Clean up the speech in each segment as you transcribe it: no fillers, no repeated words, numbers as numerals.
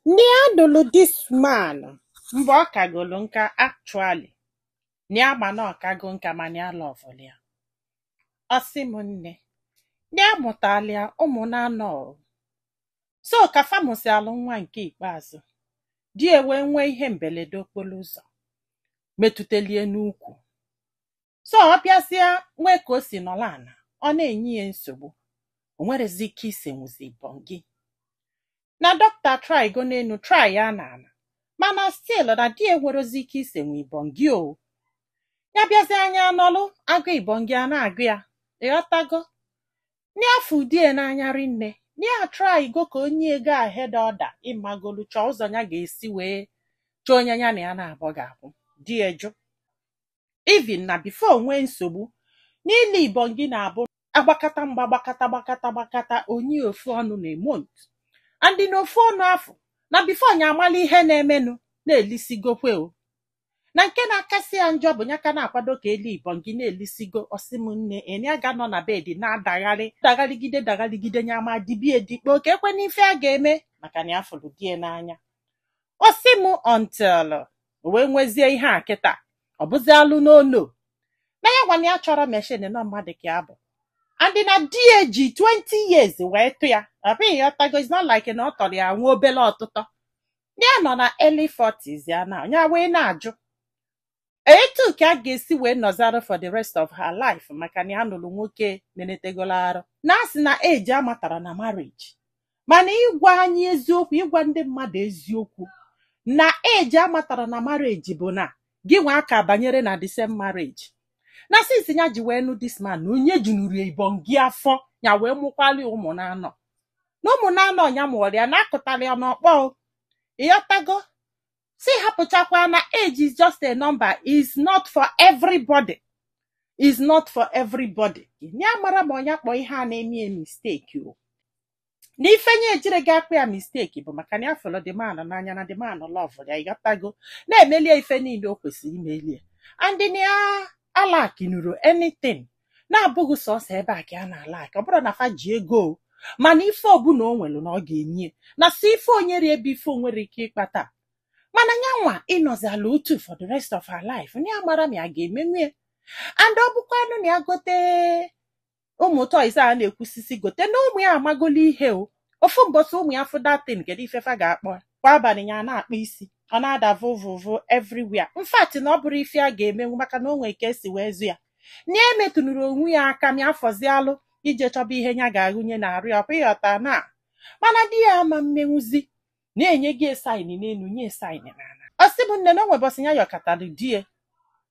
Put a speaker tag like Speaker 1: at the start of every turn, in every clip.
Speaker 1: Ndị ya nụlụ this man mgbe ọ kagolu nka. Actually, na ya ma na ọkago nka, mana ya lovelụ ya. Ọ sị m, nne, na ya mụtala ya ụmụ na-anọ o. So ka fa mụsịalụ nwa nke ikpeazụ, di e wee nwee ihe mberede okporo ụzọ metụtelie n'ukwu. So ọ bịazie nwee ka o si nọrọ ala, ọ na-enye ya nsogbu, o nwerezi ike isenwuzi ibongi. Na dọkịta try go n'elu, try ya n'ala, mana still na di ya enwerozi ike isenwu ibongi. O ya bịazie anya nọlụ agụ ibongi a na-agụ ya, ịghọtago? N'afọ di ya n'anya rinne, ya try go ka onye ego ahead order ịmagolu chọọ ụzọ ya ga-esi wee chọọ onye ya na ya na-abọ ga-akwụ. Di ya jụ. Even na before nwee nsogbu n'ile ibongi na-abụ agbakata mgba, gbakata gbakata gbakata, onye ofu ọnụ na month and na ofu ọnụ afọ na before nya amala ihe na-emenụ na-elisigokwe o. Na nke na-akasị ya njọ bụ ya ka na-akwado ka elu ibongi na-elisigo. Ọsị m, nne, eni aga nọ na bed na-adagharị dagharịgide dagharịgide, nya ma dibie dikpo ka ekwe n'ife a ga-eme, maka na ya fụrụ di ya n'anya. Ọsị m, until o wee nwezie ihe a kịta, ọ bụzi alụ n'onu na ya gwa na ya chọrọ machine nọ mmadụ ka ya bụ, and na di ya ji 20 years wee tụ ya. Ọ bụghị, ịghọtago? It's not like na ọ tọrọ ya nwa obele ọtụtọ. Ya nọ na early 40s ya na ya wee na-ajụ etu ka a ga-esi wee nọzara for the rest of her life, maka na ya nụrụ nwoke menetegolo arụ na asị na age amatara na marriage. Mana ịgwa anyị eziokwu, ịgwa ndị mmadụ eziokwu, na age amatara na marriage bụ na gị nwa aka banyere na the same marriage. Na since ya ji wee nụ this man, na onye junuru ibongi afọ ya wee mụkwali ụmụ na-anọ na ụmụ na-anọ ya mụọrọ ya na akụtara ya n'ọkpọ o. Ịghọtago? Si hapụchakwa na age is just a number, is not for everybody, is not for everybody. Ya mara ma onye kpọ ihe a na-eme ya mistake o. Na ife nye ejire gị akpụ ya mistake bụ maka na ya fụrụ the man n'anya, na the man love ya, ịghọtago? Na-emelie ife niile o kwesịrị imelie, and na ya alakinuru anything na-abụghị sọsọ ebe a ka a na-alaki. Ọ bụrụ na fa ji ego o, mana ife ọbụla o nwere na ọ ga-enye na si ife onyere ebe ife o nwere ike ịkpata. Mana nyanwa ịnọzi ala otu for the rest of her life, ya mara ma ya ga-emenwu. And ọ bụkwanụ na ya gote ụmụ toys a na-ekwusisi gote na ụmụ ya amagolo ihe o ofu mbọsị ụmụ ya fụ datin, kedu ife fa ga-akpọ? Kwa abalị ya na-akpọ isi, ọ na-ada vụvụvụ everywhere. In fact, na ọ bụrụ ife a ga-emenwu, maka na o nwere ka esi wee zụ ya, na emetụnụrụ onwe ya aka ma afọzialụ ije chọba ihe ya ga-agụnye na arụ ya ọkwa, ịghọta? Na mana di ya ama mmenwuzi na-enye gị sign n'elu, nye sign n'ala. Ọ sị bụ, nne, na o nwebọsị ya yọkọtara di ya,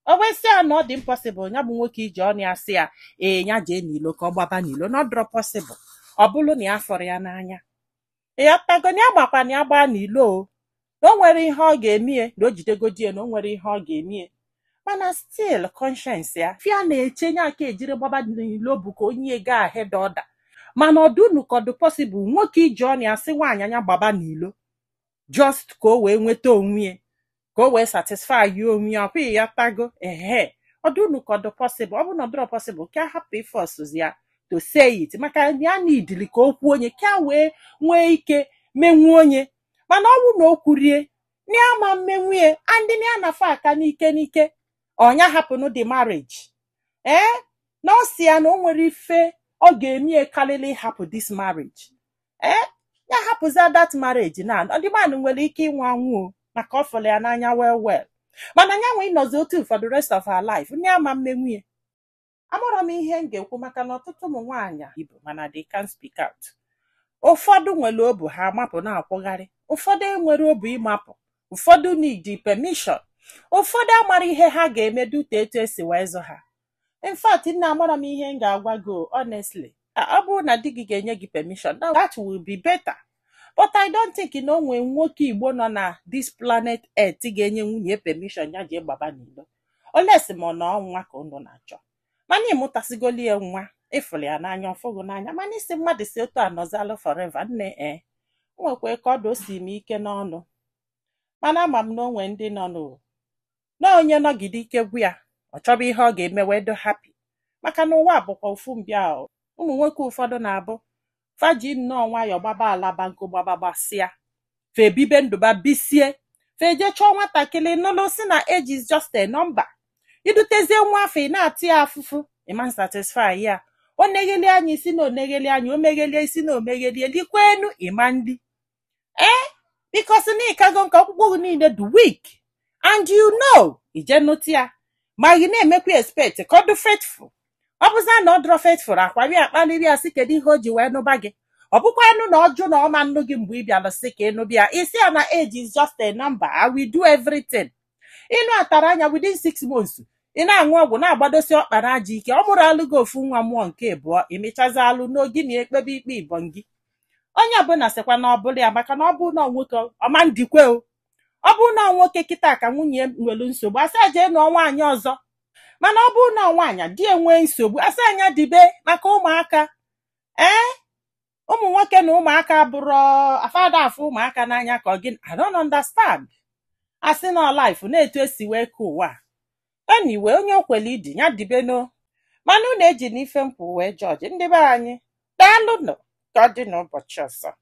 Speaker 1: o wee sị ya na ọ dị impossible ya bụ nwoke iji ọnụ ya sị ya ee, ya jee n'ilo ka ọ gbaba n'ilo, na ọ dịrọ possible. Ọ bụrụ na ya fọrọ ya n'anya, ịghọtago? Na ya gbakwa na ya gbaa n'ilo o, na o nwere ihe ọ ga-emie, na o jidegodi ya, na o nwere ihe ọ ga-emie. Mana still conscience ya fia na-eche nye aka ejiri gbaba n'ilo bụ ka onye ga ahead order. Mana ọdụnụ ka ọ dị possible nwoke iji ọnụ ya sị nwaanyị anya gbaba n'ilo just ka o wee nweta onwe ya, ka o wee satisfy ya onwe ya, ọkwa? Ịghọtago? Ehe, ọdụnụ ka ọ dị possible? Ọ bụrụ na ọ dịrọ possible, ka a hapụ ịforce ya to say it, maka ya nidili ka o kwuo onye ka wee nwee ike menwuo onye. Mana ọ bụrụ na o kwurie na ya ma mmenwue, and na ya na-afọ aka n'ike n'ike, ọnya hapụnụ the marriage. Ee, na ọ sị ya na o nwere ife ọ ga-emie karịrị ịhapụ this marriage. Ee, ya hapụzia that marriage na the man nwere ike ịnwụ anwụ o, maka ọ fụrụ ya n'anya well well. Mana ya nwe ịnọzi otu for the rest of her life, ndị ama mmenwuye. Amarọ m ihe m ga-ekwu, maka na ọtụtụ ụmụ nwaanyị ibu mana they can't speak out. Ụfọdụ nwere obu ha amapụ na-akwụgharị, ụfọdụ enwere obu ịmapụ, ụfọdụ need permission, ụfọdụ amara ihe ha ga-eme dute etu esi wee zụ ha. In fact, nna, amara m ihe m ga-agwa gị o, honestly. Ọ bụrụ na di gị ga-enye gị permission, that will be better, but I don't think na o nwee nwoke Igbo nọ na this planet Earth ga-enye nwunye permission ya jee gbaba n'ilo, olesi ma ọ na nwa ka unu na-achọ. Mana ịmụtasigoli ya nwa, ịfụrụ ya n'anya, ọfụgụ n'anya. Mana isi mmadụ si otu anọzalụ forever, nne, ee, nwekwa ka ọdụ o si m ike n'ọnụ. Mana ama m na onwe ndị nọ n'o na onye nọgide ike gwu ya, ọ chọba ihe ọ ga-eme wee do happy, maka na ụwa bụkwa ofu mbịa o. Ụmụ nwoke ụfọdụ na-abụ faji nnọọ nwayọọ gbaba alaba nkụ gbaba gbasịa. Fe ebibe ndụba bisie, fe eje chọọ nwatakịrị nụlụ, si na age is just a number. Idutezie nwa afọ, ị na-atị ya afụfụ, ịma satisfy ya. O negheli anya isi na onegheli anya, o meghelie isi na omeghelie, likwa enu ịma nli ee, because na ịkago nke ọkpụkpụ gị niile dị weak and you know ije nụta ya, ma gị na-emekwa expect ka ọ dị faithful. Ọ bụza na ọ dịrọ faithful, akwari akpaliri ya, sị kedu ihe o ji wee nụba gị? Ọ bụkwa anụ na ọjụ na ọma nnụ gị mgbe ị bịara sị ka ịnụ bịa, isi ya na age is just a number, I will do everything. Ịnụ atara anya, within 6 months ị na-aṅụ ọgwụ na-agbadosi ọkpa na aja ike. Ọ mụrụ alụ gị ofu nwa, mụọ nke abụọ, emechazi alụ n'ogi na ekpebe ikpe ibọn gị. Onye ọbụla sịkwa na ọ bụla ya, maka na ọ bụ na nwoke ọma ndikwe o. Ọ bụ na nwoke kịta ka nwunye nwere nsogbu, asị jee nụọ nwaanyị ọzọ. Mana ọ bụ na nwaanyị di enwee nsogbu, asị anya dibe maka ụmụaka. Ee, ụmụ nwoke na ụmụaka bụrụ afada afụ ụmụaka n'anya ka ọ gị. I don't understand. Asị na life na-etu esi wee ka ụwa. Anyway, onye o kwele idi ya dibeno, mana unu eji n'ife nkwụ wee jọji ndị be anyị. Daalụnụ, ka ọ dị n'ụbọchị ọzọ.